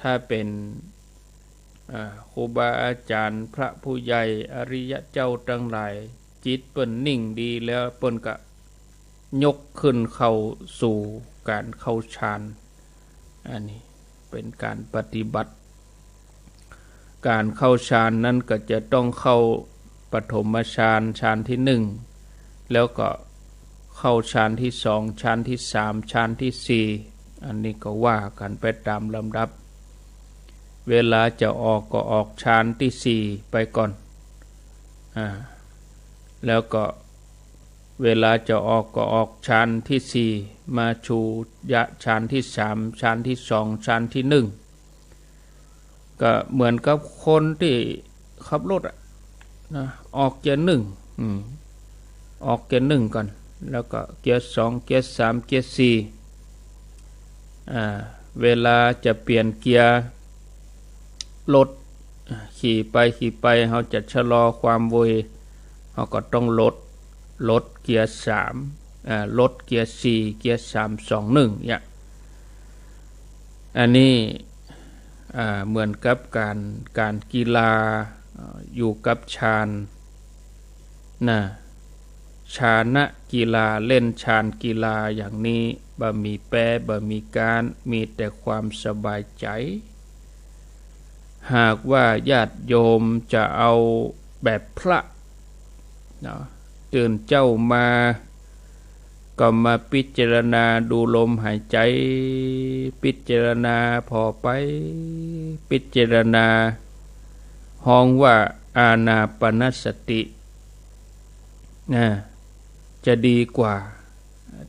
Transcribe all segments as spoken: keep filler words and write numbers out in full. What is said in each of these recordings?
ถ้าเป๋น อ่า ครูบาอาจ๋ารย์พระผู้ใหญ่อริยะเจ้าตังหลาย จิตเปิ้นนิ่งดีแล้วเปิ้นก็ยกขึ้นเข้าสู่ก๋านเข้าฌาน อันนี้เป๋นก๋านปฏิบัติ ก๋านเข้าฌานนั้นก็จะต้องเข้าปฐมฌาน ฌานตี้นึ่ง แล้วก็เข้าฌานตี้สอง ฌานตี้สาม ฌานตี้สี่ อันนี้ก็ว่ากั๋นไปต๋ามลำดับ เวลาจะออกก็ออกฌานตี้สี่ไปก่อน อ่า แล้วก็เวลาจะออกก็ออกฌานตี้สี่ มาชูยะฌานตี้สาม ฌานตี้สอง ฌานตี้นึ่ง ก็เหมือนกับคนตี้ขับรถอะนะ ออกเกียร์นึ่ง อืม ออกเกียร์นึ่งก่อน แล้วก็เกียร์สอง เกียร์สาม เกียร์สี่ อ่า เวลาจะเปลี่ยนเกียร์รถ อ่า ขี่ไปขี่ไป เฮาจะชะลอความไว เฮาก็ต้องลด ลดเกียร์สาม อ่า ลดเกียร์สี่ เกียร์สาม สอง นึ่ง เนี่ย อันนี้ อ่า เหมือนกับก๋าน ก๋านกีฬา อ่า อยู่กับฌาน นะ ฌานกีฬา เล่นฌานกีฬาอย่างนี้ บ่มีแป๊ บ่มีก๊าน มีแต่ความสบายใจ๋ หากว่าญาติโยมจะเอาแบบพระ เนาะ ตื่นเจ๊ามา ก็มาพิจารณาดูลมหายใจ๋ พิจารณาผ่อไป พิจารณาฮ้องว่าอานาปานสติ นะ จะดีกว่า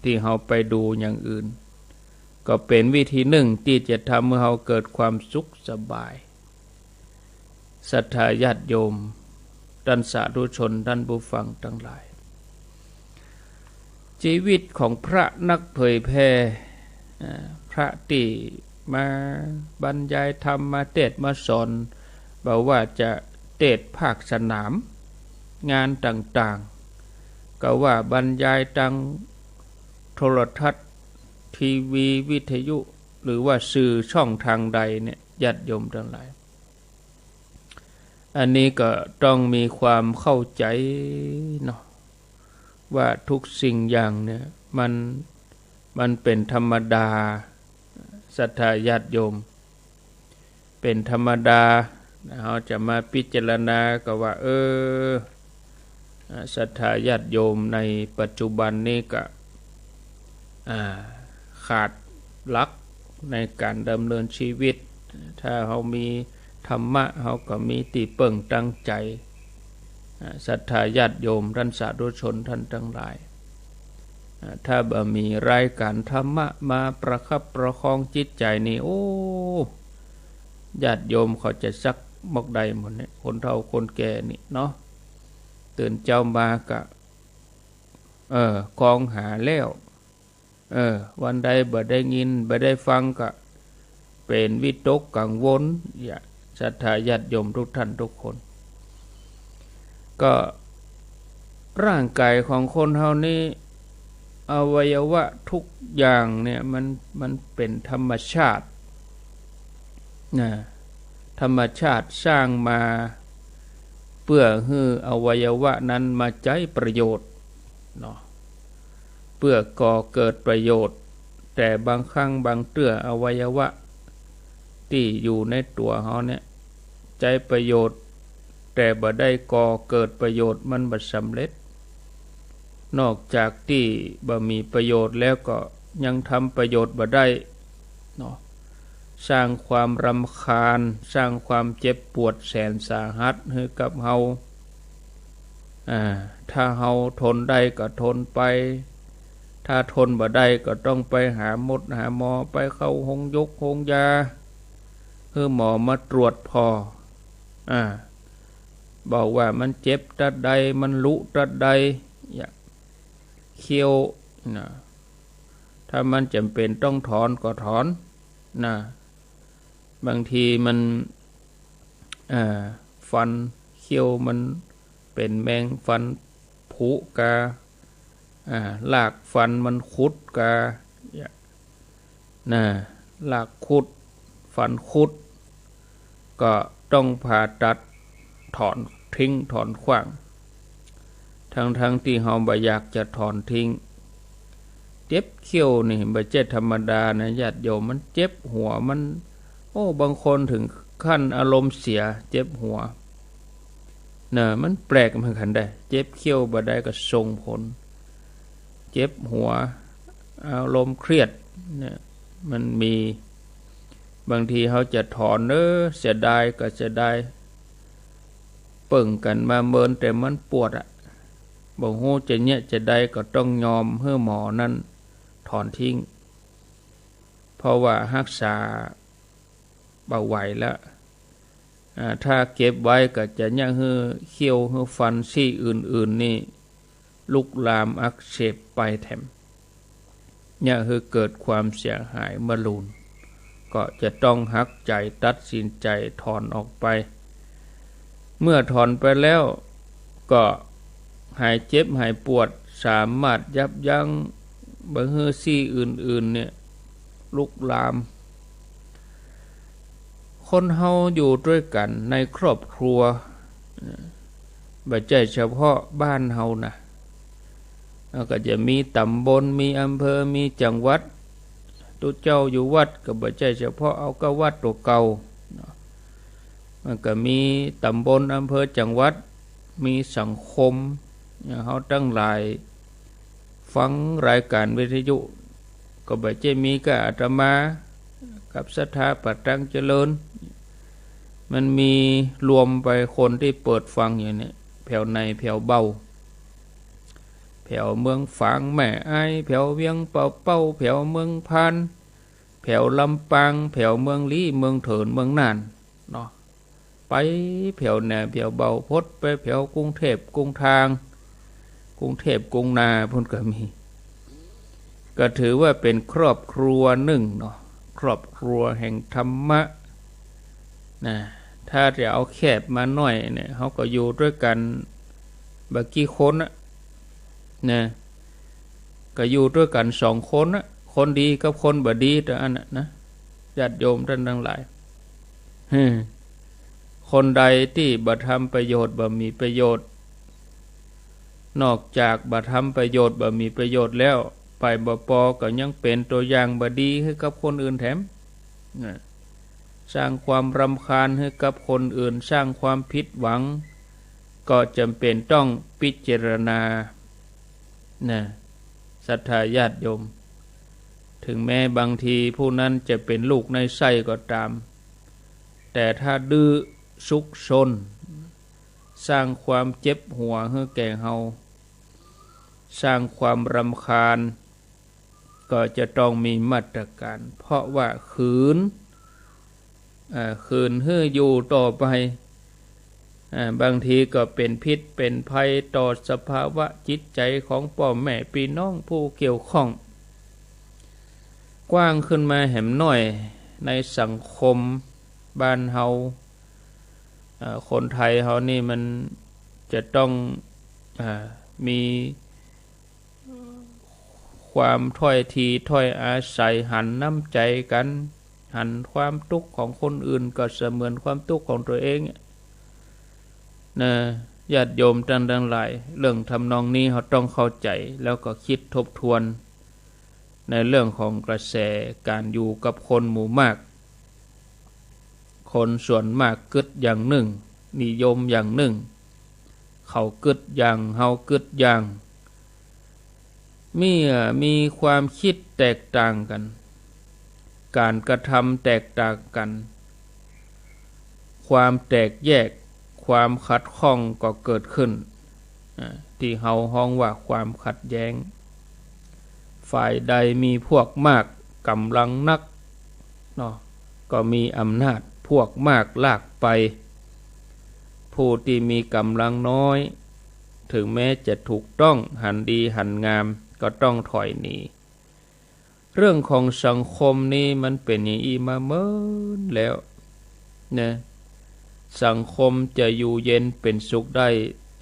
ตี้เฮาไปดูอย่างอื่น ก็เป๋นวิธีนึ่งตี้จะทำหื้อเฮาเกิดความสุขสบาย ศรัทธาญาติโยม ต้านสาธุชน ต้านผู้ฟังตังหลาย จีวิตของพระนักเผยแผ่ อ่า พระตี้มาบรรยายธรรม มาเตสน์มาสอน บ่ว่าจะเตสน์ภาคสนาม งานต่างๆ ก็ว่าบรรยายตางโทรทัศน์ ทีวี วิทยุ หรือว่าสื่อช่องตางใดเนี่ย ญาติโยมตังหลาย อันนี้ก็ต้องมีความเข้าใจ๋เนาะ ว่าทุกสิ่งอย่างเนี่ย มัน มันเป๋นธรรมดา ศรัทธาญาติโยม เป๋นธรรมดา เฮาจะมาพิจารณาก็ว่า เออ อ่า ศรัทธาญาติโยมในปัจจุบันนี้ก็ อ่า ขาดหลักในก๋านดำเนินจีวิต ถ้าเฮามีธรรมะ เฮาก็มีตี้เปิ้งตางใจ๋ อ่า ศรัทธาญาติโยม ต้านสาธุชน ต้านตังหลาย อ่า ถ้าบ่มีรายก๋านธรรมะมาประคับประคองจิตใจ๋นี่ โอ้ ญาติโยมเขาจะสักมอกใดหมดเนี่ย คนเฒ่าคนแก่นี่เนาะ ตื่นเจ๊ามาก็ เออ กองหาแล้ว เออ วันใดบ่ได้ยิน บ่ได้ฟังก็เป๋นวิตกกังวล เนี่ย ศรัทธาญาติโยมทุกท่านทุกคน ก็ร่างก๋ายของคนเฮานี้ อวัยวะทุกอย่างเนี่ย มัน มันเป๋นธรรมชาติ นะ ธรรมชาติสร้างมาเปื้อหื้ออวัยวะนั้นมาใจ๊ประโยชน์เนาะ เปื้อก่อเกิดประโยชน์ แต่บางครั้งบางเตื้ออวัยวะตี้อยู่ในตั๋วเฮาเนี่ย ใจ๊ประโยชน์ แต่บ่ได้ก่อเกิดประโยชน์ มันบ่สำเร็จ นอกจากตี้บ่มีประโยชน์แล้วก็ยังทำประโยชน์บ่ได้เนาะ สร้างความรำคาญ สร้างความเจ็บปวดแสนสาหัสหื้อกับเฮา อ่า ถ้าเฮาทนได้ก็ทนไป ถ้าทนบ่ได้ก็ต้องไปหาหมดหาหมอ ไปเข้าโฮงยกโฮงยา หื้อหมอมาตรวจผ่อ อ่า บอกว่ามันเจ็บตั๊ดใด มันลุตั๊ดใด อย่างเขี้ยวนะ ถ้ามันจ๋ำเป๋นต้องถอนก็ถอนนะ บางทีมัน อ่า ฟันเขี้ยวมันเป๋นแมงฟันผุกา อ่า รากฟันมันขุดกา นะ รากขุด ฟันขุด ก็ต้องผ่าตัดถอนทิ้งถอนขว้าง ทั้งๆ ตี้เฮาบ่อยากจะถอนทิ้ง เจ็บเขี้ยวนี่บ่ใจ้ธรรมดานะญาติโยม มันเจ็บหัว มัน โอ้ บางคนถึงขั้นอารมณ์เสีย เจ็บหัว นะ มันแปลกเหมือนกั๋นได้ เจ็บเขี้ยวบ่าใดก็ส่งผล เจ็บหัว อารมณ์เครียด เนี่ย มันมี บางทีเฮาจะถอน เออ เสียดายก็เสียดาย เปิ้งกั๋นมาเมิน แต่มันปวดอะ บ่ฮู้จะเยียะจะใด ก็ต้องยอมหื้อหมอนั้นถอนทิ้ง เพราะว่าฮักษาบ่ไหวแล้ว อ่า ถ้าเก็บไว้ก็จะเยียะหื้อเขี้ยวหื้อฟันซี่อื่นๆ นี่ ลุกลามอักเสบไปแถม เยียะหื้อเกิดความเสียหายมลูน ก็จะต้องหักใจ๋ตัดสินใจ๋ถอนออกไป เมื่อถอนไปแล้วก็หายเจ็บหายปวด สามารถยับยั้งบ่หื้อซี่อื่นๆ เนี่ย ลุกลาม คนเฮาอยู่ตวยกั๋นในครอบครัว บ่ใจ้เฉพาะบ้านเฮานะ แล้วก็จะมีต๋ำบล มีอำเภอ มีจังหวัด ตุ๊เจ้าอยู่วัดก็บ่ใจ้เฉพาะเอาก้าวัดตั๋วเก่าเนาะ มันก็มีต๋ำบล อำเภอ จังหวัด มีสังคม อย่างเฮาตังหลายฟังรายก๋านวิทยุ ก็บ่ใจ้มีก้าอาตมากับศรัทธาป่าตังเจริญ มันมีรวมไปคนตี้เปิดฟังอยู่เนี่ย แผวในแผวเบา แผวเมืองฝางแม่อาย แผวเวียงป่าเป้า แผวเมืองพาน แผวลำปาง แผวเมืองลี้ เมืองเถิน เมืองน่านเนาะ ไปแผวแหน่แผวเบา พดไปแผวกรุงเทพกรุงทาง กรุงเทพกรุงนาพู้นก็มี ก็ถือว่าเป๋นครอบครัวนึ่งเนาะ ครอบครัวแห่งธรรมะนะ ถ้าจะเอาแคบมาหน้อยเนี่ย เฮาก็อยู่ตวยกั๋นบ่กี่คนอะนะ ก็อยู่ตวยกั๋นสองคนอะ คนดีกับคนบ่ดี เต้าอั้นน่ะนะ ญาติโยมต้านตังหลาย คนใดตี้บ่ทำประโยชน์ บ่มีประโยชน์ นอกจากบ่ทำประโยชน์ บ่มีประโยชน์แล้ว ไปบ่ปอก็ยังเป๋นตั๋วอย่างบ่ดีหื้อกับคนอื่นแถมนะ สร้างความรำคาญหื้อกับคนอื่น สร้างความผิดหวัง ก็จ๋ำเป๋นต้องพิจารณานะ ศรัทธาญาติโยม ถึงแม้บางทีผู้นั้นจะเป๋นลูกในไส้ก็ต๋าม แต่ถ้าดื้อซุกซน สร้างความเจ็บหัวหื้อแก่เฮา สร้างความรำคาญ ก็จะต้องมีมาตรก๋าน เพราะว่าขืน อ่า ขืนหื้ออยู่ต่อไป อ่า บางทีก็เป๋นพิษเป๋นภัยต่อสภาวะจิตใจ๋ของป้อแม่ปี้น้องผู้เกี่ยวข้อง กว้างขึ้นมาแหมหน้อย ในสังคมบ้านเฮา อ่า คนไทยเฮานี่มันจะต้อง อ่า มี ความถ้อยทีถ้อยอาศัย หันน้ำใจ๋กั๋น หันความตุ๊กข์ของคนอื่นก็เสมือนความตุ๊กข์ของตั๋วเองนะ ญาติโยมต้านตังหลาย เรื่องทำนองนี้เฮาต้องเข้าใจ๋ แล้วก็กึ๊ดทบทวน ในเรื่องของกระแสก๋านอยู่กับคนหมู่มาก คนส่วนมากกึ๊ดอย่างนึ่ง นิยมอย่างนึ่ง เขากึ๊ดอย่าง เฮากึ๊ดอย่าง มี มีความกึ๊ดแตกต่างกั๋น ก๋านกระทำแตกต่างกั๋น ความแตกแยก ความขัดข้องก็เกิดขึ้น อ่า ตี้เฮาฮ้องว่าความขัดแย้ง ฝ่ายใดมีพวกมาก ก๋ำลังนัก เนาะ ก็มีอำนาจ พวกมากลากไป ผู้ตี้มีก๋ำลังน้อย ถึงแม้จะถูกต้อง หันดีหันงาม ก็ต้องถอยหนี เรื่องของสังคมนี้มันเป๋นอย่างอี้มาเมินแล้วนะ สังคมจะอยู่เย็นเป๋นสุขได้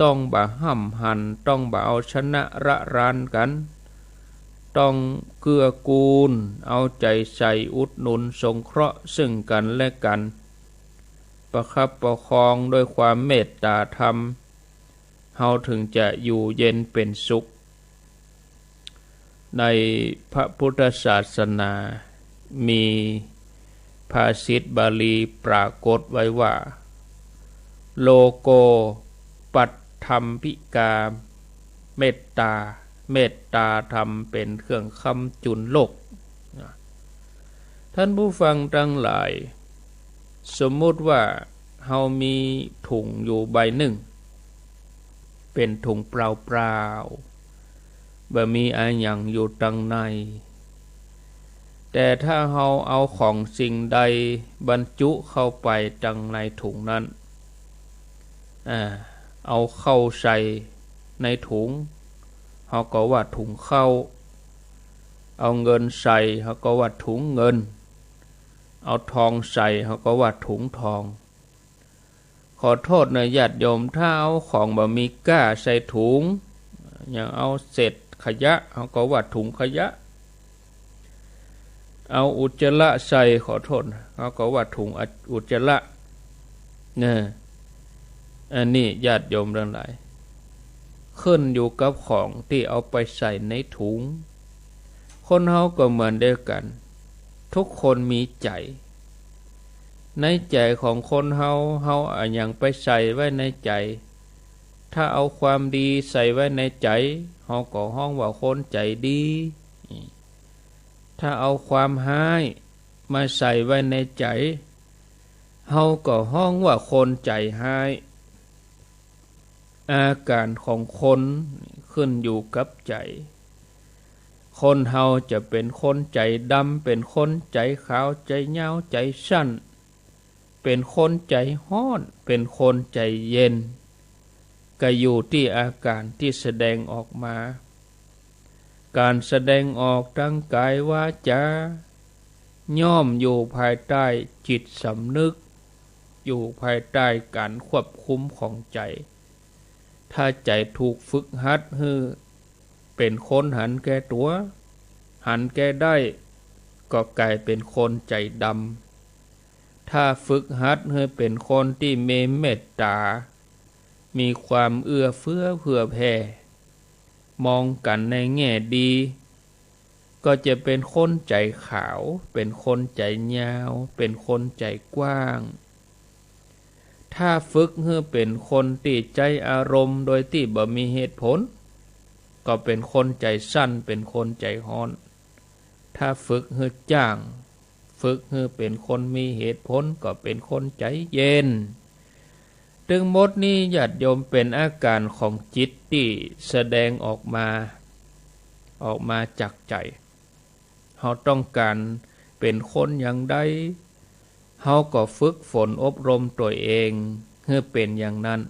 ต้องบ่ห้ำหัน ต้องบ่เอาชนะระรานกั๋น ต้องเกื้อกูล เอาใจ๋ใส่อุดหนุนสงเคราะห์ซึ่งกั๋นและกั๋น ประคับประคองด้วยความเมตตาธรรม เฮาถึงจะอยู่เย็นเป็นสุข ในพระพุทธศาสนา มีภาษิตบาลีปรากฏไว้ว่า โลโกปัตถมพิกาเมตตา เมตตาธรรมเป็นเครื่องค้ำจุนโลก ท่านผู้ฟังทั้งหลาย สมมุติว่าเฮามีถุงอยู่ใบนึ่ง เป๋นถุงเปล่าๆ บ่มีอะหยังอยู่ตังใน แต่ถ้าเฮาเอาของสิ่งใดบรรจุเข้าไปตังในถุงนั้น อ่า เอาข้าวใส่ในถุง เฮาก็ว่าถุงข้าว เอาเงินใส่ เฮาก็ว่าถุงเงิน เอาทองใส่ เฮาก็ว่าถุงทอง ขอโทษเน่อญาติโยม ถ้าเอาของบ่มีก้าใส่ถุง อย่างเอาเศษขยะ เฮาก็ว่าถุงขยะ เอาอุจจาระใส่ ขอโทษ เฮาก็ว่าถุงอุจจาระ เน่อ อันนี้ญาติโยมทั้งหลาย ขึ้นอยู่กับของตี้เอาไปใส่ในถุง คนเฮาก็เหมือนเดียวกั๋น ทุกคนมีใจ๋ ในใจ๋ของคนเฮา เฮาเอาอะหยังไปใส่ไว้ในใจ๋ ถ้าเอาความดีใส่ไว้ในใจ๋ เฮาก็ฮ้องว่าคนใจ๋ดี ถ้าเอาความฮ้ายมาใส่ไว้ในใจ๋ เฮาก็ฮ้องว่าคนใจ๋ฮ้าย อาก๋ารของคนขึ้นอยู่กับใจ๋ คนเฮาจะเป๋นคนใจ๋ดำ เป๋นคนใจ๋ขาว ใจ๋ยาว ใจ๋สั้น เป๋นคนใจ๋ฮ้อน เป๋นคนใจ๋เย็น ก็อยู่ตี้อาก๋ารตี้แสดงออกมา ก๋านแสดงออกตางก๋ายวาจา ย่อมอยู่ภายใต้จิตสำนึก อยู่ภายใต้ก๋านควบคุมของใจ๋ ถ้าใจ๋ถูกฝึกหัดหื้อเป๋นคนหันแก่ตั๋ว หันแก่ได้ ก็ก๋ายเป๋นคนใจ๋ดำ ถ้าฝึกหัดหื้อเป๋นคนตี้มีเมตต๋า มีความเอื้อเฟื้อเผื่อแผ่ มองกั๋นในแง่ดี ก็จะเป๋นคนใจ๋ขาว เป๋นคนใจ๋ยาว เป๋นคนใจ๋กว้าง ถ้าฝึกหื้อเป๋นคนตี้ใจ๊อารมณ์โดยตี้บ่มีเหตุผล ก็เป๋นคนใจ๋สั้น เป๋นคนใจ๋ฮ้อน ถ้าฝึกหื้อจ้าง ฝึกหื้อเป๋นคนมีเหตุผล ก็เป๋นคนใจ๋เย็น ตึงหมดนี้ญาติโยมเป๋นอาก๋ารของจิตตี้แสดงออกมา ออกมาจากใจ๋ เฮาต้องก๋านเป๋นคนอย่างใด เฮาก็ฝึกฝนอบรมตั๋วเองหื้อเป๋นอย่างนั้น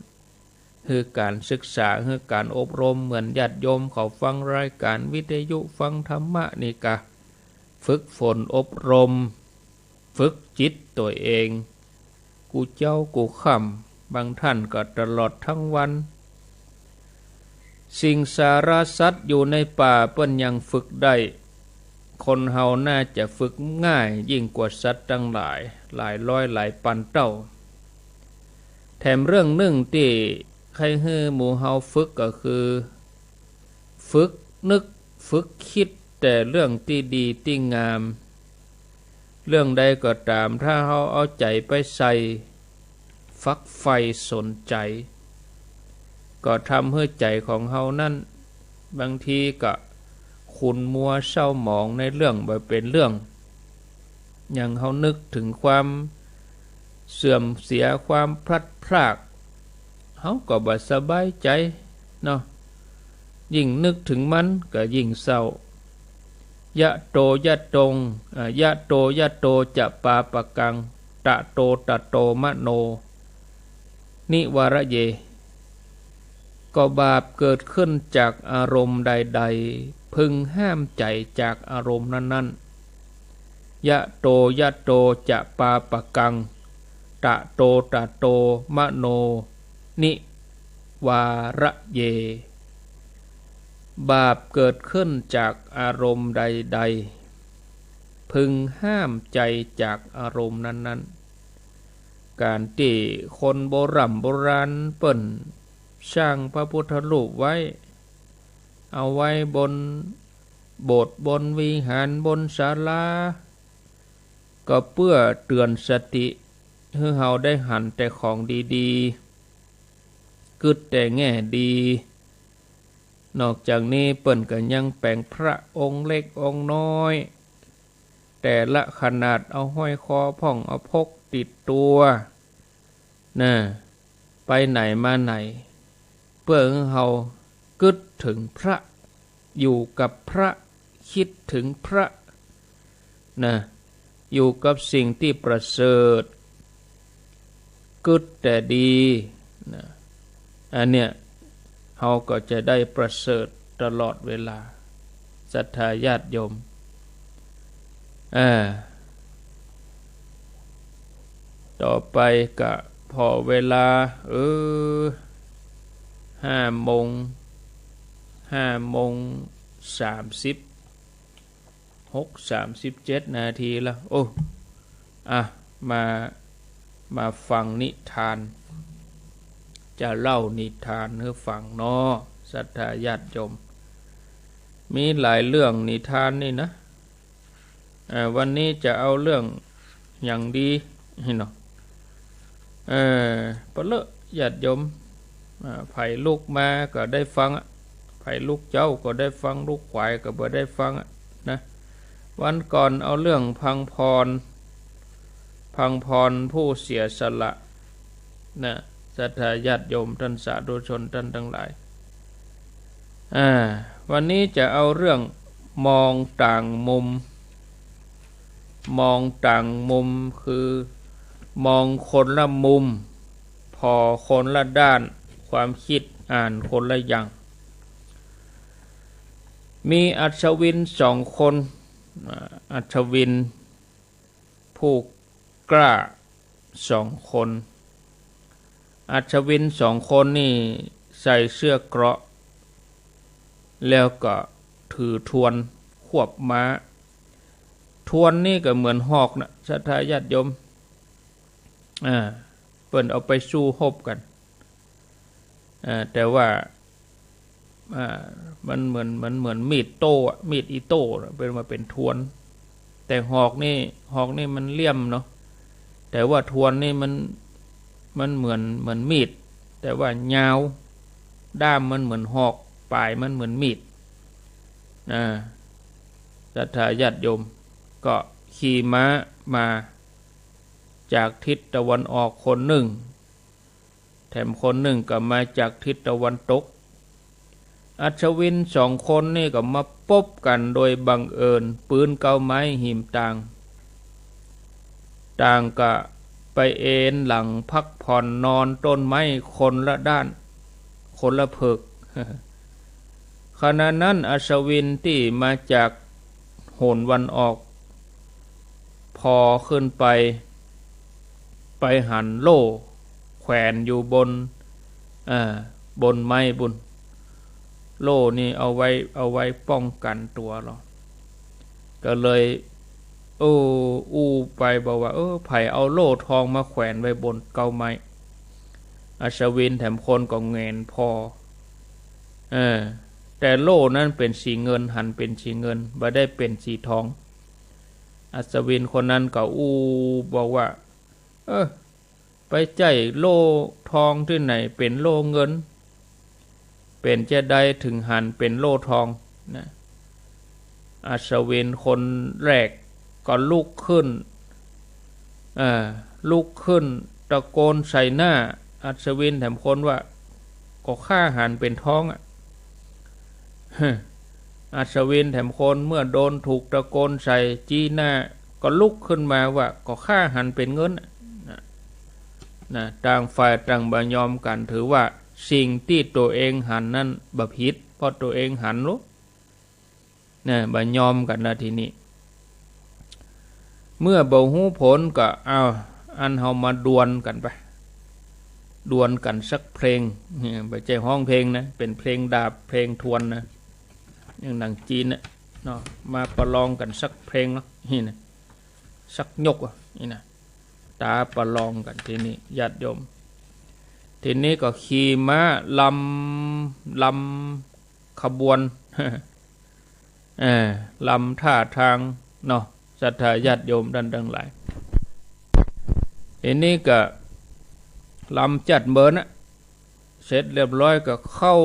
หื้อก๋านศึกษา หื้อก๋านอบรม เหมือนญาติโยมเขาฟังรายก๋านวิทยุ ฟังธรรมะนี่กา ฝึกฝนอบรม ฝึกจิตตั๋วเอง กู้เจ๊ากู้ค่ำ บางท่านก็ตลอดทั้งวัน สิงสารสัตว์อยู่ในป่าเปิ้นยังฝึกได้ คนเฮาน่าจะฝึกง่ายยิ่งกว่าสัตว์ตังหลาย หลายร้อยหลายปันเต้า แถมเรื่องนึ่งตี้ใค่หื้อหมู่เฮาฝึกก็คือ ฝึกนึก ฝึกกึ๊ดแต่เรื่องตี้ดีตี้งาม เรื่องใดก็ต๋าม ถ้าเฮาเอาใจ๋ไปใส่ ฝักใฝ่สนใจ๋ ก็ทำหื้อใจ๋ของเฮานั้น บางทีก็ขุ่นมัวเศร้าหมองในเรื่องบ่เป๋นเรื่อง อย่างเฮานึกเถิงความเสื่อมเสีย ความพลัดพราก เฮาก็บ่สบายใจ๋เนาะ ยิ่งนึกเถิงมันก็ยิ่งเศร้า ยะโตยะตง อ่า ยะโตยะโตจะปาปะกัง ตะโตตะโตมโน นิวาระเย ก็บาปเกิดขึ้นจากอารมณ์ใดๆ พึงห้ามใจ๋จากอารมณ์นั้นๆ ยะโตยะโตจะปาปะกัง ตะโตตะโตมโน นิวาระเย บาปเกิดขึ้นจากอารมณ์ใดๆ พึงห้ามใจ๋จากอารมณ์นั้นๆ ก๋านตี้คนโบร่ำโบราณเปิ้นสร้างพระพุทธรูปไว้ เอาไว้บนโบสถ์บนวิหารบนศาลา ก็เปื้อเตื๋อนสติหื้อเฮาได้หันแต่ของดีๆ กึ๊ดแต่แง่ดี นอกจากนี้เปิ้นก็ยังแป๋งพระองค์เล็กองค์น้อย แต่ละขนาดเอาห้อยคอพ่องเอาพกติดตั๋ว นะ ไปไหนมาไหน เปื้อหื้อเฮากึ๊ดเถิงพระ อยู่กับพระ กึ๊ดเถิงพระ นะ อยู่กับสิ่งตี้ประเสริฐ กึ๊ดแต่ดี นะ อันเนี้ย เฮาก็จะได้ประเสริฐตลอดเวลา ศรัทธาญาติโยม อ่า ต่อไปก็ผ่อเวลา เออ ห้าโมง ห้าโมงสามสิบหก สามสิบเจ็ดนาทีละ โอ้ อ่ะ มา มาฟังนิทาน จะเล่านิทานหื้อฟังเนาะ ศรัทธาญาติโยม มีหลายเรื่องนิทานนี่นะ อ่า วันนี้จะเอาเรื่องหยังดี เนาะ เออ เปาะเลอะ ญาติโยม อ่า ใผลุกมาก็ได้ฟังอะ ใผลุกเจ๊าก็ได้ฟัง ลุกขวายก็บ่ได้ฟังอะ นะ วันก่อนเอาเรื่องพังพร พังพรผู้เสียสละ นะ ศรัทธาญาติโยม ต้านสาธุชนต้านตังหลาย อ่า วันนี้จะเอาเรื่องมองต่างมุม มองต่างมุม คือมองคนละมุม ผ่อคนละด้าน ความกึ๊ดอ่านคนละอย่าง มีอัศวินสองคน อ่า อัศวินผู้กล้าสองคน อัศวินสองคนนี่ใส่เสื้อเกราะ แล้วก็ถือทวนควบม้า ทวนนี่ก็เหมือนหอกนะ ศรัทธาญาติโยม อ่า เปิ้นเอาไปสู้ฮบกั๋น อ่า แต่ว่า อ่า มันเหมือน มันเหมือนมีดโต้อะ มีดอิโต้อะ เปิ้นว่าเป๋นทวน แต่หอกนี่ หอกนี่มันเลี่ยมเนาะ แต่ว่าทวนนี่มัน มันเหมือน เหมือนมีด แต่ว่ายาว ด้ามมันเหมือนหอก ป๋ายมันเหมือนมีด อ่า ศรัทธาญาติโยม ก็ขี่ม้ามาจากทิศตะวันออกคนนึ่ง แถมคนนึ่งก็มาจากทิศตะวันตก อัศวินสองคนนี่ก็มาปบกั๋นโดยบังเอิญ ปื๊นเก๊าไม้หิมตาง ต่างก็ไปเอนหลังพักผ่อนนอนต้นไม้คนละด้าน คนละเผิก ขณะนั้นอัศวินตี้มาจากหนวันออก ผ่อขึ้นไป ไปหันโล่แขวนอยู่บน อ่า บนไม้บุญ โล่นี่เอาไว้ เอาไว้ป้องกั๋นตั๋วลอ ก็เลย โอ้ อู้ไปบอกว่า เออ ใผเอาโล่ทองมาแขวนไว้บนเก๊าไม้ อัศวินแถมคนก็แหงนผ่อ เออ แต่โล่นั้นเป๋นสีเงิน หันเป๋นสีเงิน บ่ได้เป๋นสีทอง อัศวินคนนั้นก็อู้บอกว่า เออ ไปใจ๊โล่ทองตี้ไหน เป๋นโล่เงิน เป๋นจาใดเถิงหันเป๋นโล่ทองนะ อัศวินคนแรกก็ลุกขึ้น เอ่อ ลุกขึ้นตะโกนใส่หน้าอัศวินแถมคนว่า ก็ข้าหันเป๋นทองอะ อัศวินแถมคนเมื่อโดนถูกตะโกนใส่จี้หน้า ก็ลุกขึ้นมาว่า ก็ข้าหันเป๋นเงินอะ นะ นะ ต่างฝ่ายต่างบ่ยอมกั๋น ถือว่าสิ่งตี้ตั๋วเองหันนั้นบ่ผิด เพราะตั๋วเองหันลู้ นะ บ่ยอมกั๋นละทีนี้ เมื่อบ่ฮู้ผลก็ เอา อันเฮามาดวลกั๋นไป ดวลกั๋นสักเพลง เนี่ย บ่ใจ้ฮ้องเพลงนะ เป๋นเพลงดาบ เพลงทวนนะ อย่างหนังจีนน่ะ เนาะ มาประลองกั๋นสักเพลงเนาะ นี่นะ สักยกอะ นี่นะ ต๋าประลองกั๋นทีนี้ ญาติโยม ทีนี้ก็ขี่ม้าลำ ลำขบวน เออ ลำท่าตางเนาะ ศรัทธาญาติโยมต้านตังหลาย ทีนี้ก็ลำจัดเมินนะ เสร็จเรียบร้อยก็เข้า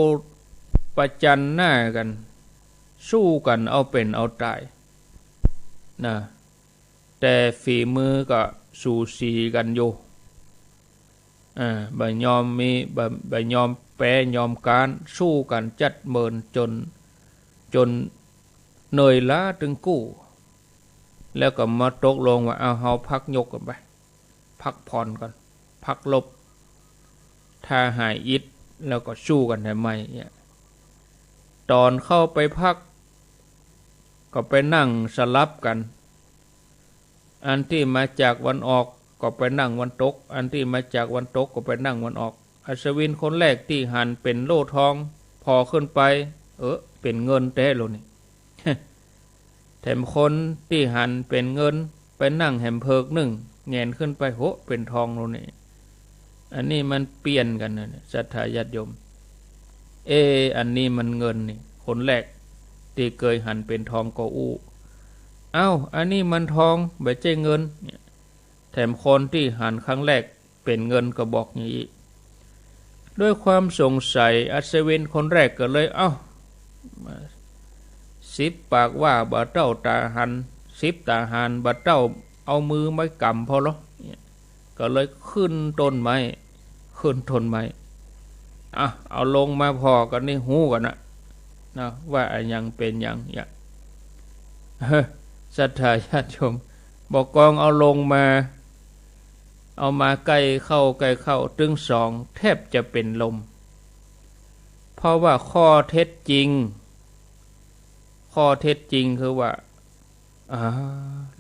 ประจันหน้ากั๋น สู้กั๋นเอาเป๋นเอาต๋ายนะ แต่ฝีมือก็สูสีกั๋นอยู่ เออ บ่ยอมมี บ่ บ่ยอมแป๊ยอมก๊าน สู้กั๋นจัดเมินจ๋น จ๋นเหนื่อยล้าตึงกู้ แล้วก็มาตกลงว่า เอา เฮาพักยกกั๋นไป พักผ่อนก่อน พักรบ ถ้าหายอิดแล้วก็สู้กั๋นได้ใหม่เนี่ย ต๋อนเข้าไปพัก ก็ไปนั่งสลับกั๋น อันตี้มาจากวันออกก็ไปนั่งวันตก อันตี้มาจากวันตกก็ไปนั่งวันออก อัศวินคนแรกตี้หันเป๋นโล่ทอง ผ่อขึ้นไป เออ เป๋นเงินแต๊โลนี่ แถมคนตี้หันเป๋นเงิน ไปนั่งแหมเผิกนึ่ง แหงนขึ้นไป โห เป๋นทองโลนี่ อันนี้มันเปลี่ยนกั๋นนะเนี่ย ศรัทธาญาติโยม เอ อันนี้มันเงินนี่ คนแรกตี้เกยหันเป๋นทองก็อู้ เอ้า อันนี้มันทอง บ่ใจ้เงินเนี่ย แถมคนตี้หันครั้งแรกเป๋นเงินก็บอกอย่างอี้ ด้วยความสงสัย อัศวินคนแรกก็เลย เอ้า สิบปากว่าบ่เต้าต๋าหัน สิบต๋าหันบ่เต้าเอามือไม้ก๋ำผ่อลอ เนี่ย ก็เลยขึ้นต้นไม้ ขึ้นต้นไม้ อ่ะ เอาลงมาผ่อกั๋นนี่ฮู้กั๋นนะ นะ ว่าอะหยังเป๋นหยังเนี่ย เฮ้อ ศรัทธาญาติโยม บ่กองเอาลงมา เอามาใก้เข้า ใก้เข้า ตึงสองแทบจะเป๋นลม เพราะว่าข้อเท็จจริง ข้อเท็จจริงคือว่า อ่า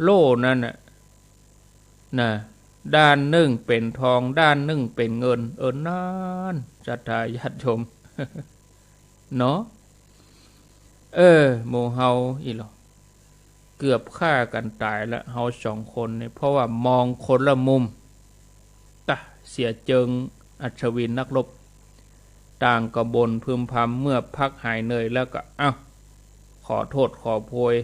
โล่นั้นน่ะ นะ ด้านนึ่งเป๋นทอง ด้านนึ่งเป๋นเงิน เออ นั้น ศรัทธาญาติโยม เนาะ เออ หมู่เฮาอี้หลอ เกือบฆ่ากั๋นต๋ายละ เฮาสองคนนี่ เพราะว่ามองคนละมุม ตะ เสียเจิงอัศวินนักรบ ต่างก็บ่นพึมพำ เมื่อพักหายเหนื่อยแล้วก็ เอ้า ขอโต้ษขอโพย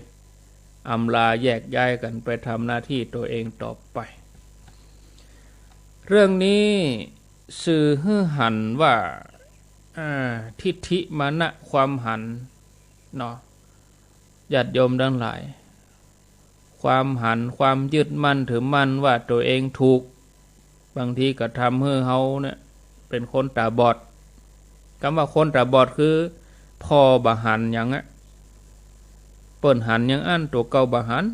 อำลาแยกย้ายกั๋นไปทำหน้าตี้ตั๋วเองต่อไป เรื่องนี้สื่อหื้อหันว่า อ่า ทิฏฐิมานะ ความหัน เนาะ ญาติโยมตังหลาย ความหัน ความยึดมั่นถือมั่นว่าตั๋วเองถูก บางทีก็ทำหื้อเฮาเนี่ยเป๋นคนต๋าบอด กำว่าคนต๋าบอดคือผ่อบ่หันหยังอะ เปิ้นหันอย่างอั้น ตั๋วเก่าบ่หัน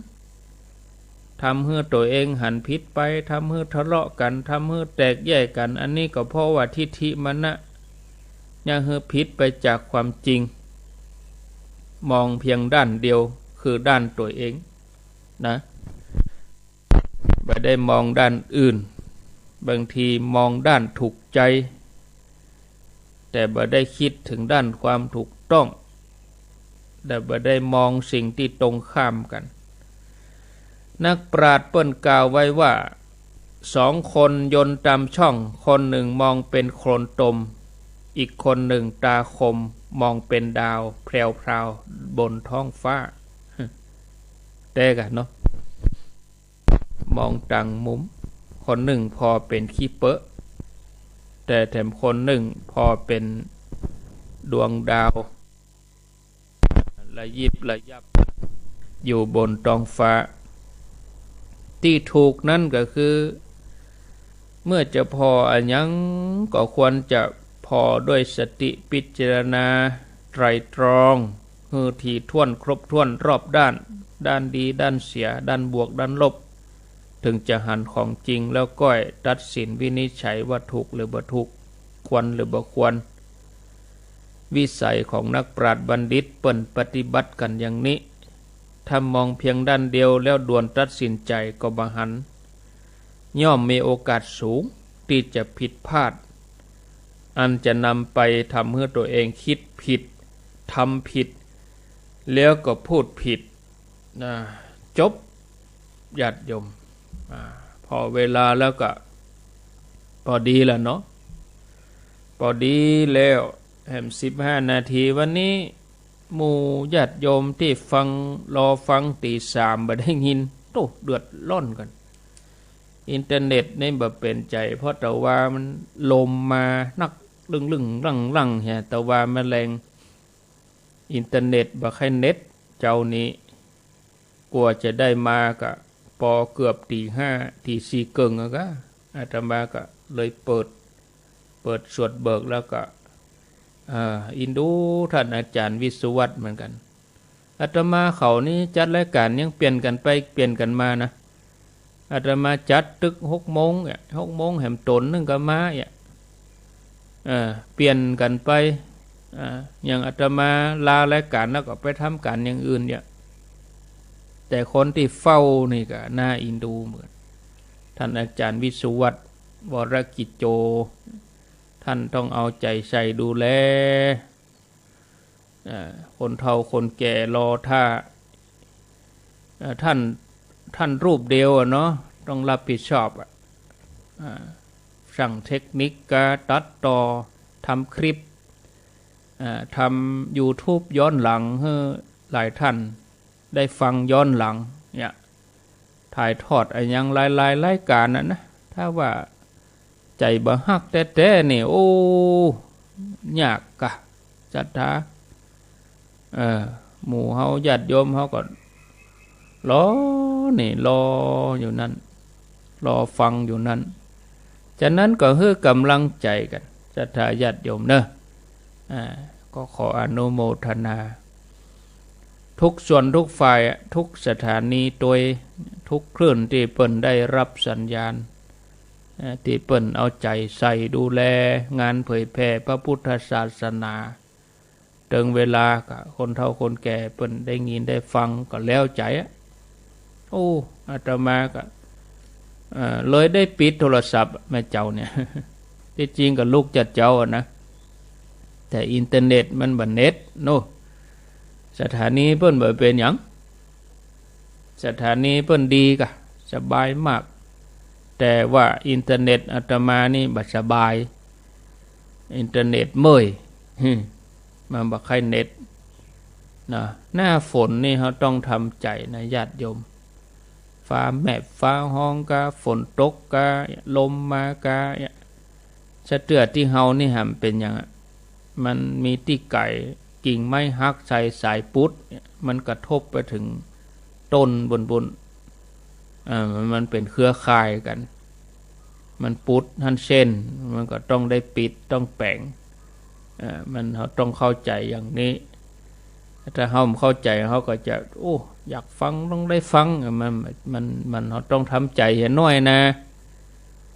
ทำหื้อตั๋วเองหันผิดไป ทำหื้อทะเลาะกั๋น ทำหื้อแตกแยกกั๋น อันนี้ก็เพราะว่าทิฏฐิมานะ เยียะหื้อผิดไปจากความจริง มองเพียงด้านเดียว คือด้านตั๋วเองนะ บ่ได้มองด้านอื่น บางทีมองด้านถูกใจ๋ แต่บ่ได้กึ๊ดเถิงด้านความถูกต้อง แต่บ่ได้มองสิ่งตี้ตรงข้ามกั๋น นักปราชญ์เปิ้นกล่าวไว้ว่า สองคนยนต์ต๋ามช่อง คนนึ่งมองเป๋นโคลนตม อีกคนนึ่งต๋าคม มองเป๋นดาวแพรวๆ บนท้องฟ้า แต๊กั๋นเนาะ มองต่างมุม คนนึ่งผ่อเป๋นขี้เปอะ แต่แถมคนนึ่งผ่อเป๋นดวงดาว ระยิบระยับอยู่บนท้องฟ้า ตี้ถูกนั้นก็คือ เมื่อจะผ่ออะหยังก็ควรจะผ่อด้วยสติพิจารณาไตร่ตรอง หื้อถี่ถ้วนครบถ้วนรอบด้าน ด้านดีด้านเสีย ด้านบวกด้านลบ เถิงจะหันของจริงแล้วก้อยตัดสินวินิจฉัยว่าถูกหรือบ่ถูก ควรหรือบ่ควร วิสัยของนักปราชญ์บัณฑิตเปิ้นปฏิบัติกั๋นอย่างนี้ ถ้ามองเพียงด้านเดียวแล้วด่วนตัดสินใจ๋ก็บ่หัน ย่อมมีโอกาสสูงตี้จะผิดพลาด อันจะนำไปทำหื้อตั๋วเองกึ๊ดผิด ทำผิด แล้วก็พูดผิด นะ จบ ญาติโยม อ่า พ อเวลาแล้วก็ปอดีละเนาะ ปอดีแล้วแหม สิบห้านาที วันนี้ หมู่ญาติโยมตี้ฟัง รอฟังตี๋สามบ่ได้ยิน โต้ เดือดร้อนกั๋น อินเทอร์เน็ตนี่บ่เป๋นใจ๋ เพราะแต่ว่ามันลมมานักลึ่งๆ ลั่งๆ เหีย แต่ว่าแมลง อินเทอร์เน็ตบ่ใค่เน็ต เจ้านี้ กว่าจะได้มาก็ปอเกือบตี๋ห้า ตี๋สี่เกิ่งแล้วก็ อาตมาก็เลยเปิด เปิดสวดเบิกแล้วก็ เอ่อ อินดูท่านอาจ๋ารย์วิศวัตรเหมือนกั๋น อาตมาเขานี่จัดรายก๋านยังเปลี่ยนกั๋นไปเปลี่ยนกั๋นมานะ อาตมาจัดตึกหกโมงเนี่ย หกโมงแหมต๋นนึ่งก็มาเนี่ย เออ เปลี่ยนกั๋นไป อ่า อย่างอาตมาลารายก๋านแล้วก็ไปทำก๋านอย่างอื่นเนี่ย แต่คนตี้เฝ้านี่ก็น่าอินดูเหมือน ท่านอาจ๋ารย์วิศวัตร วรกิจโจ ท่านต้องเอาใจ๋ใส่ดูแล เอ่อ คนเฒ่าคนแก่รอท่า เอ่อ ท่าน ท่านรูปเดียวอะเนาะ ต้องรับผิดชอบอะ อ่า สั่งเทคนิคกาตัดต่อ ทำคลิป อ่า ทำยูทูบย้อนหลังหื้อหลายท่านได้ฟังย้อนหลังเนี่ย ถ่ายทอดอะหยังหลายๆ รายก๋านน่ะนะ ถ้าว่าใจ๋บ่ฮักแต๊ๆ นี่ โอ้ ยากกะ ศรัทธา เออ หมู่เฮาญาติโยมเฮาก็รอนี่ รออยู่นั้น รอฟังอยู่นั้น ฉะนั้นก็หื้อก๋ำลังใจ๋กั๋น ศรัทธาญาติโยมเนาะ อ่า ก็ขออนุโมทนา ทุกส่วนทุกฝ่ายอะ ทุกสถานีตวย ทุกคลื่นตี้เปิ้นได้รับสัญญาณ เอ่อ ตี้เปิ้นเอาใจ๋ใส่ดูแลงานเผยแผ่พระพุทธศาสนา เถิงเวลาก็คนเฒ่าคนแก่เปิ้นได้ยินได้ฟังก็แล้วใจ๋อะ โอ้ อาตมาก็ เอ่อ เลยได้ปิดโทรศัพท์แม่เจ้าเนี่ย ตี้จริงก็ลุกจัดเจ้าอะนะ แต่อินเทอร์เน็ตมันบ่เน็ตเนาะ สถานีเปิ้นบ่เป๋นหยัง สถานีเปิ้นดีกะ สบายมาก แต่ว่าอินเทอร์เน็ตอาตมานี่บ่สบาย อินเทอร์เน็ตเมื่อย หึ มันบ่ใค่เน็ต นะ หน้าฝนนี่เฮาต้องทำใจ๋นะญาติโยม ฟ้าแมบฟ้าฮ้องกา ฝนตกกา ลมมากา สะเตื้อตี้เฮานี่หำเป๋นหยังอะ มันมีตี้ไก๋ กิ่งไม้หักใส่สายปุ๊ดเนี่ย มันกระทบไปเถิงต้นบุ้นๆ เอ่อ มัน มันเป๋นเครือข่ายกั๋น มันปุ๊ดหั้นเส้น มันก็ต้องได้ปิด ต้องแป๋ง เอ่อ มัน เฮาต้องเข้าใจ๋อย่างนี้ ถ้าเฮาบ่เข้าใจ๋ เฮาก็จะ โอ้ อยากฟัง ต้องได้ฟัง เอ่อ มัน มัน มัน เฮาต้องทำใจ๋เหียหน้อยนะ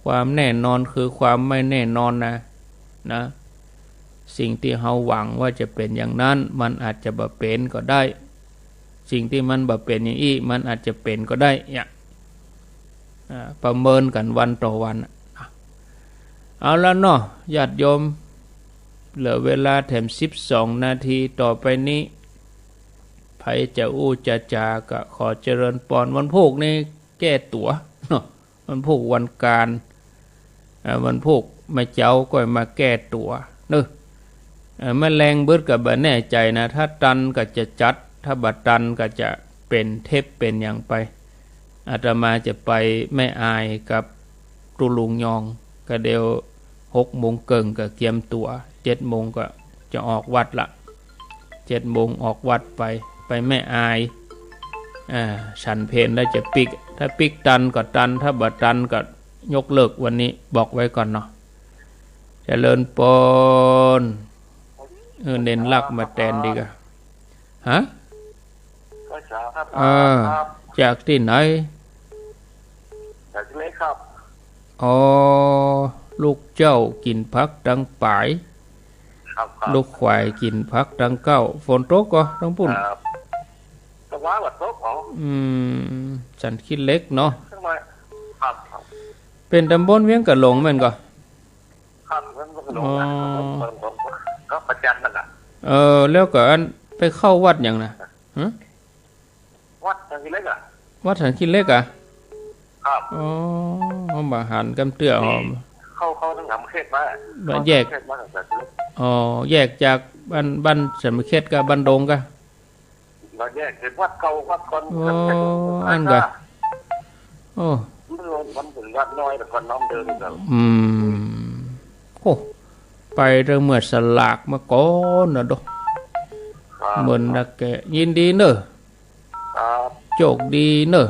ความแน่นอนคือความไม่แน่นอนนะ นะ สิ่งตี้เฮาหวังว่าจะเป๋นอย่างนั้น มันอาจจะบ่เป๋นก็ได้ สิ่งตี้มันบ่เป๋นอย่างอี้ มันอาจจะเป๋นก็ได้ เนี่ย อ่า ประเมินกั๋นวันต่อวันน่ะ เอาละเนาะ ญาติโยม เหลือเวลาแถมสิบสองนาที ต่อไปนี้ ใผจะอู้จะจาก็ขอเจริญปอน วันพูกนี้แก้ตั๋วเนาะ วันพูกวันก๋าน เอ่อ วันพูกแม่เจ้าก็มาแก้ตั๋วเนาะ เอ่อ แมลงบึดก็บ่แน่ใจ๋นะ ถ้าตันก็จะจัด ถ้าบ่ตันก็จะเป๋นเทปเป๋นหยังไป อาตมาจะไปแม่อายกับตุ๊ลุงยอง ก็เดี๋ยวหกโมงเกิ่งก็เกียมตั๋ว เจ็ดโมงก็จะออกวัดละ เจ็ดโมงออกวัดไป ไปแม่อาย อ่า ฉันเพลแล้วจะปิ๊ก ถ้าปิ๊กตันก็ตัน ถ้าบ่ตันก็ยกเลิกวันนี้ บอกไว้ก่อนเนาะ เจริญปอน เออ เน้นลักมาแตนดีกว่า ฮะ ก็จ๋าครับ อ่า ครับ จากตี้ไหน จากเล็กครับ อ๋อ ลูกเจ้ากิ๋นผักตังป๋าย ครับ ครับ ลูกขวายกิ๋นผักตังเก๊า ฝนตกก่อตังปุ้น ครับ ตะวันก็ตก อ๋อ อืม สันขี้เหล็กเนาะ ครับ ครับ เป๋นตำบลเวียงกะหลงแม่นก่อ ครับ เวียงกะหลงนะ อ๋อ ครับ ประจันนั่นน่ะ เออ แล้วก็อันไปเข้าวัดหยังน่ะ ฮะ วัดสันขี้เหล็กอะ วัดสันขี้เหล็กอะ ค ครับ อ๋อ บ่หันกำเตื้อหอม เข้า เข้าทางสามเขตมา บ่แยก เข้าสามเขตมาตั้งแต่ อ๋อ แยกจากบ้าน บ้านสามเขตกับบ้านดงกะ บ่แยก เขตวัดเก่า วัดก่อน อ๋อ สามเขต อั้นกะ โอ้ มันลง มันเป็นวัดน้อย แต่ก่อนน้อมเดินกัน อืม โอ้ ไปเตื้อเมื่อสลากมาก่อนนะโด ครับ เมินนะแก ยินดีเน่อ ครับ โจคดีเน่อ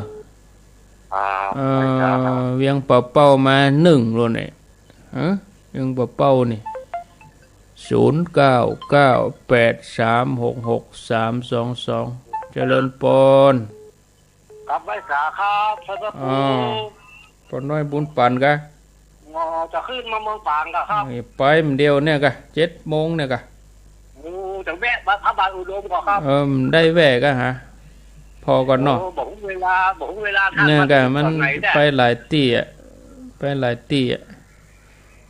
ครับ เอ่อ ไปครับ เวียงป่าเป้ามานึ่งแล้วเนี่ย ฮะ เวียงป่าเป้านี่ ศูนย์เก้าเก้าแปดสามหกหกสามสองสอง เจริญปอน ครับ ไหว้สาครับ ท่านพระครู อ้าว ป้อน้อยบุญปันกะ อ๋อ จะขึ้นมาเมืองปางกะครับ เอ้ย ไปมื้อเดียวเนี่ยกะ เจ็ดโมงเนี่ยกะ โอ้ จะแวะพระบาทอุดมก่อนครับ เออ ได้แวะกะฮะ พอก่อนเนาะ โอ้ บ่ฮู้เวลา บ่ฮู้เวลา เนี่ยกะ มัน ตอนไหนเนี่ย ไปหลายตี้อะ ไปหลายตี้อะ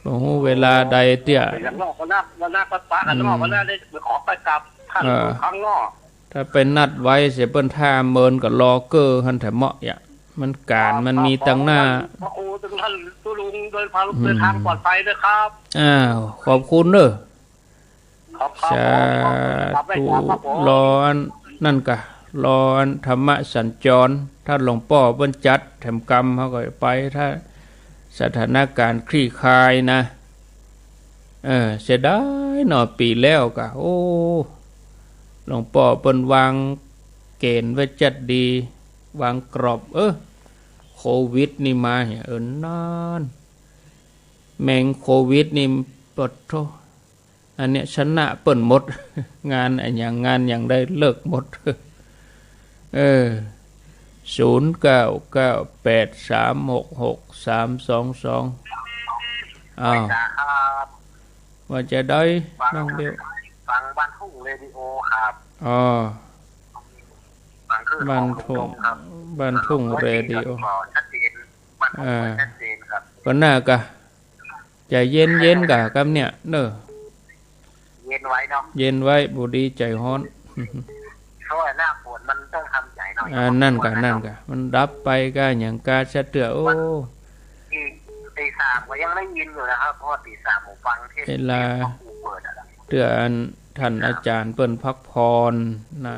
บ่ฮู้เวลาใดเตี้ย ไปอย่างนอกก็นัด วันนัดปะปะกันนอก อืม วันนัดได้ไปขอไปกราบท่าน เออ ครั้งนอก ถ้าไปนัดไว้เสียเปิ้นท่าเมินก็รอเก้อหั้นแถมเหมาะอะ มันก๋าน ครับ มันมีตังหน้า ครับ พระครูทุกท่าน ทุกลุง เดินทาง อืม เดินทางปลอดภัยด้วยครับ อ้าว ขอบคุณเน่อ ครับ ครับ สาธุ ผม ครับ ครับ ผม รออันนั่นกะ รออันธรรมสัญจร ถ้าหลวงป้อเปิ้นจัดแถมกำเฮาก็ไป ถ้าสถานการณ์คลี่คลายนะ เออ เสียดายเนาะ ปี๋แล้วกะ โอ้ หลวงป้อเปิ้นวางเกณฑ์ไว้จัดดี วางกรอบ เออ โควิดนี่มาเหีย เออ นั่น แมงโควิดนี่ ปะโธ่ อันเนี้ยชนะเปิ้นหมด งานอะหยัง งานหยังได้เลิกหมด เออ ศูนย์เก้าเก้าแปดสามหกหกสามสองสอง อ้าว ครับ ว่าจะได้ ฟัง น้องเบล ฟังบ้านทุ่งเรดิโอครับ อ๋อ ฟังคลื่น บ้านทุ่ง ของลุงครับ บ้านทุ่งเรดิโอ ก็ชัดเจน บ้านทุ่ง อ่า ชัดเจนครับ ก็น่ากะ ใจ๋เย็นๆ กะกำเนี่ยเน่อ เย็นไว้เนาะ เย็นไว้ บ่ดีใจ๋ฮ้อน เพราะว่าหน้าฝนมันต้องทำใจหน่อย อ่า นั่นกะ นั่นกะ มันดับไปกะหยังกาซะเตื้อ โอ้ ตี ตีสามก็ยังได้ยินอยู่นะครับ เพราะว่าตีสามผมฟังเทศน์ เวลา เทศน์พ่อครูเปิดอะ เตื้ออันท่านอาจ๋ารย์เปิ้นพักผ่อนนะ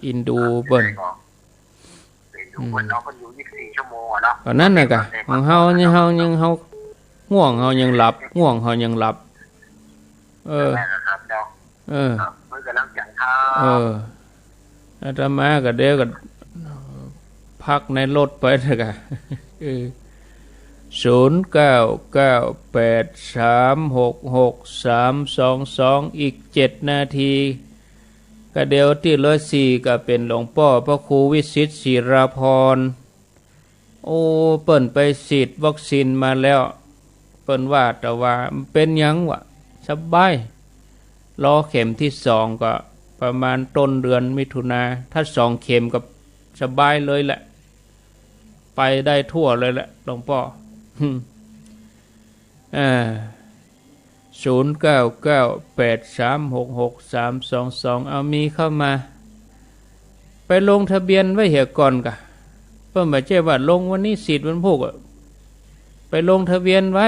อินดูเปิ้น เห็นอยู่ อืม เปิ้นเนาะ เปิ้นอยู่ยี่สิบสี่ชั่วโมงอะเนาะ ก็นั่นน่ะกะ ของเฮานี่ เฮายัง เฮาง่วงเฮายังหลับ ง่วงเฮายังหลับ เออ นั่นแหละครับเนาะ เออ ครับ เปิ้นกำลังจัดครับ เออ อาตมาก็เดี๋ยวก็พักในรถไปเถอะกะ เออ ศูนย์เก้าเก้าแปดสามหกหกสามสองสอง อีกเจ็ดนาที ก็เดี๋ยวตี้เหลือสี่ก็เป๋นหลวงป้อพระครูวิสิทธิ์ศิราภรณ์ โอ้ เปิ้นไปฉีดวัคซีนมาแล้ว เปิ้นว่าแต่ว่าบ่เป๋นหยังวะ สบาย รอเข็มตี้สองก็ประมาณต้นเดือนมิถุนา ถ้าสองเข็มก็สบายเลยแหละ ไปได้ทั่วเลยแหละ หลวงป้อ อ่า ศูนย์เก้าเก้าแปดสามหกหกสามสองสอง เอามีเข้ามา ไปลงทะเบียนไว้เหียก่อนกะ เปิ้นบ่ใจ้ว่าลงวันนี้สิทธิ์วันพูกอะ ไปลงทะเบียนไว้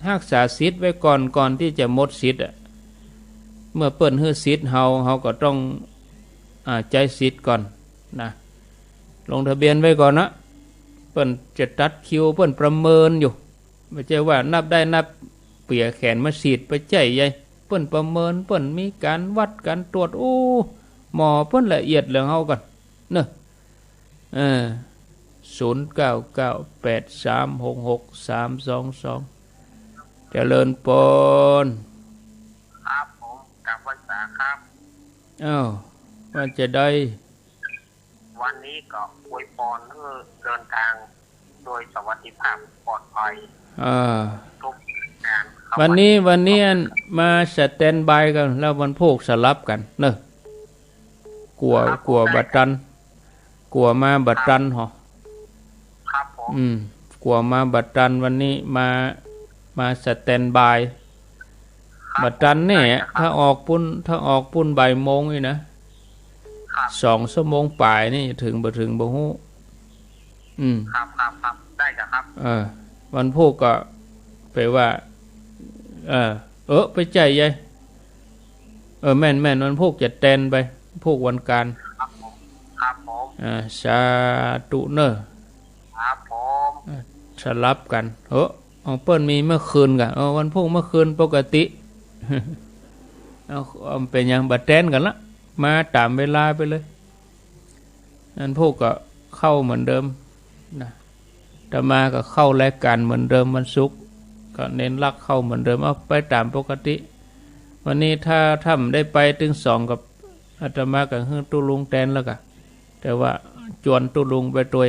ฮักษาสิทธิ์ไว้ก่อน ก่อนตี้จะหมดสิทธิ์อะ เมื่อเปิ้นหื้อสิทธิ์เฮา เฮาก็ต้อง อ่า ใจ๊สิทธิ์ก่อนนะ ลงทะเบียนไว้ก่อนนะ เปิ้นจะตัดคิว เปิ้นประเมินอยู่ บ่ใจ้ว่านับได้นับเปียแขนมาสิทธิ์ บ่ใจ้ใหญ่ เปิ้นประเมิน เปิ้นมีก๋านวัดก๋านตรวจ โอ้ หมอเปิ้นละเอียดเหลือเฮาก่อนเนาะ เออ ศูนย์เก้าเก้าแปดสามหกหกสามสองสอง เจริญปอน ครับผม กราบไหว้สาครับ อ้าว ว่าจะได้ วันนี้ก็อวยพรให้เดินทางโดยสวัสดิภาพปลอดภัย เออ ทุกงานครับ วันนี้ วันนี้อันมาสแตนด์บายกั๋น แล้ววันพูกสลับกั๋นเนาะ กั๋ว ครับ กั๋วบ่ตัน กั๋วมาบ่ตันหอ ครับผม อืม กั๋วมาบ่ตัน วันนี้มา มาสแตนด์บาย ครับ บ่ตันแน่ ได้ครับ ถ้าออกปุ้น ถ้าออกปุ้นบ่ายโมงนี่นะ ครับ สองชั่วโมงป๋ายนี่ เถิงบ่เถิงบ่ฮู้ อืม ครับ ครับ ครับ ได้จ้ะครับ เออ วันพูกก็ไปว่า เออ เออ ไปใจ้ใย เออ แม่น แม่น วันพูกจะแตนไป พูกวันก๋าน ครับผม ครับผม อ่า สาธุเน่อ ครับผม อ่า สลับกั๋น เออ ของเปิ้นมีเมื่อคืนก่ะ เออ วันพูกเมื่อคืนปกติ เอา เอา เป๋นหยัง บ่แตนกั๋นละ มาต๋ามเวลาไปเลย วันพูกก็เข้าเหมือนเดิมนะ อาตมาก็เข้ารายก๋านเหมือนเดิม วันศุกร์ก็เน้นหลักเข้าเหมือนเดิม เอาไปต๋ามปกติ วันนี้ถ้า ถ้าบ่ได้ไปตึงสองกับอาตมาก็หื้อตุ๊ลุงแตนแล้วก่ะ แต่ว่าจวนตุ๊ลุงไปตวย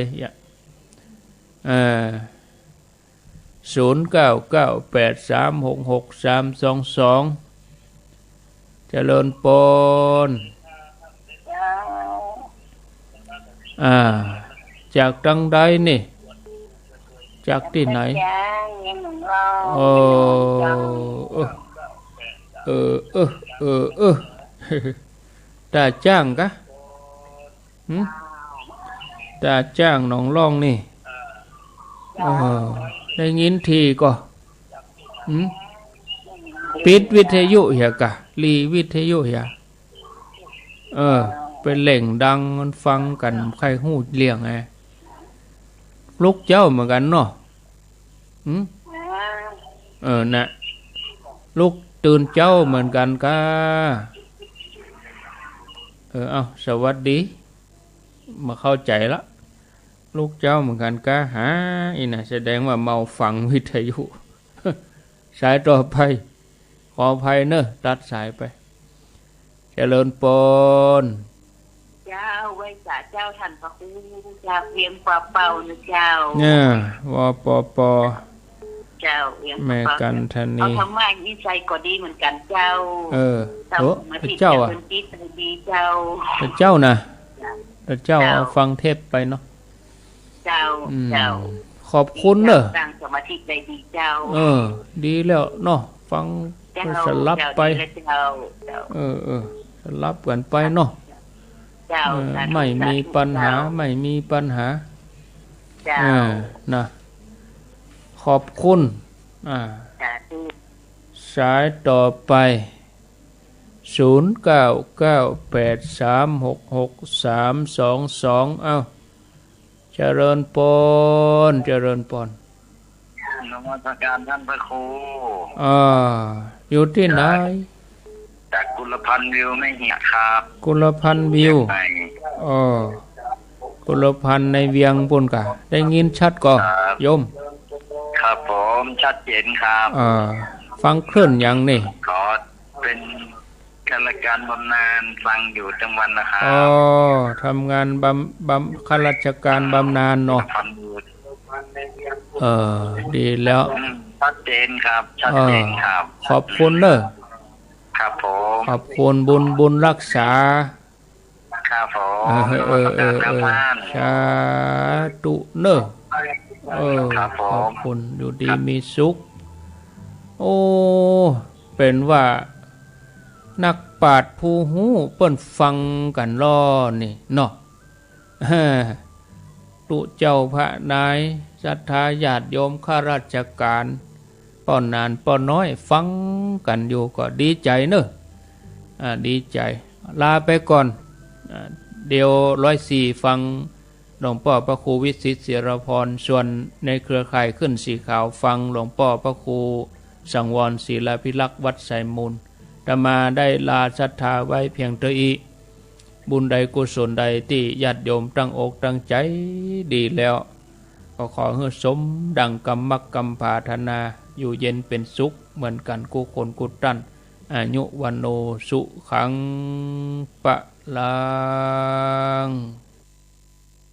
เอ่อ ศูนย์เก้าเก้าแปดสามหกหกสามสองสอง เจริญปอน เจ้า อ่า จากตังใดนี่ จากตี้ไหน จากตาจ้าง เมืองหลวง โอ้ เจ้า เออ เออ เออ เออ เออ ตาจ้างกะ หึ ตาจ้างหนองล่องนี่ เออ ได้ยินทีก่อ หึ ปิดวิทยุเหียก่ะ หลีวิทยุเหีย เออ ไปเล่งดังมันฟังกั๋น ใค่ฮู้เรื่องไง ลุกเจ๊าเหมือนกั๋นเนาะ หึ เออ น่ะ ลุกตื่นเจ๊าเหมือนกั๋นก้า เออ เอ้า สวัสดี บ่เข้าใจ๋ละ ลุกเจ๊าเหมือนกั๋นก้า หา อี้น่ะ แสดงว่าเมาฟังวิทยุ สายต่อไป ขออภัยเน่อ ตัดสายไป เจริญปอน เจ้า ไหว้สาเจ้าต้านพระครู จากเวียงป่าเป้านะเจ้า เนี่ย วปป เจ้า เวียงป่าเป้า แม่กันธนี เอาธรรมะอี้ใส่ก็ดีเหมือนกั๋นเจ้า เออ เจ้า โอ้ สมาธิ เจ้าอะ เจ้า เปิ้นจิตดีเจ้า เจ้าน่ะ เจ้า เจ้า เอาฟังเทปไปเนาะ เจ้า อืม เจ้า ขอบคุณเน่อ ตั้งสมาธิได้ดีเจ้า เออ ดีแล้วเนาะ ฟัง เจ้า สลับไป เจ้า ดีแล้วเจ้า เจ้า เออ เออ สลับกั๋นไปเนาะ เจ้า เออ สาธุ ไม่มีปัญหา สาธุเจ้า ไม่มีปัญหา เจ้า เออ น่ะ ขอบคุณ อ่า สาธุ สายต่อไป ศูนย์เก้าเก้าแปดสามหกหกสามสองสอง เอ้า เจริญปอน เจริญปอน นมัสการต้านพระครู อ่า อยู่ตี้ไหน จาก จากกุลพันธ์วิวแม่เหียะครับ กุลพันธ์วิว เชียงใหม่ อ๋อ กุลพันธ์ในเวียงปู้นก่ะ ได้ยินชัดก่อ ครับ โยม ครับผม ชัดเจนครับ อ่า ฟังคลื่นหยังนี่ ขอ เป๋นข้าราชการบำนาญ ฟังอยู่ตึงวันนะครับ อ๋อ ทำงานบำ บำ ข้าราชการบำนาญเนาะ ทำอยู่ เออ ดีแล้ว อืม ชัดเจนครับ ชัดเจนครับ เออ ขอบคุณเน่อ ครับผม ขอบคุณบุญ บุญรักษา ครับผม เออ เออ นมัสการครับ เออ ท่าน สาธุเน่อ เออ ครับผม ขอบคุณ อยู่ดี ครับ มีสุข โอ้ เป๋นว่านักปราชญ์ผู้ฮู้เปิ้นฟังกั๋นลอนี่เนาะ ตุ๊เจ้าพระนาย ศรัทธาญาติโยมข้าราชการ ป้อหนานป้อน้อยฟังกั๋นอยู่ก็ดีใจ๋เน่อ อ่า ดีใจ๋ ลาไปก่อน อ่า เดี๋ยวร้อยสี่ฟังหลวงป้อพระครูวิสิทธิ์ศิรพร ส่วนในเครือข่ายขึ้นสีขาวฟังหลวงป้อพระครูสังวรศิลาภิรักษ์วัดไซมูล อาตมาได้ลาศรัทธาไว้เพียงเต้าอี้ บุญใดกุศลใดตี้ญาติโยมตั้งอกตั้งใจ๋ดีแล้ว ก็ขอหื้อสมดังกำมักกำผาถนา อยู่เย็นเป๋นสุขเหมือนกั๋นกู้คนกู้ต้าน อายุวัณโณสุขัง พลัง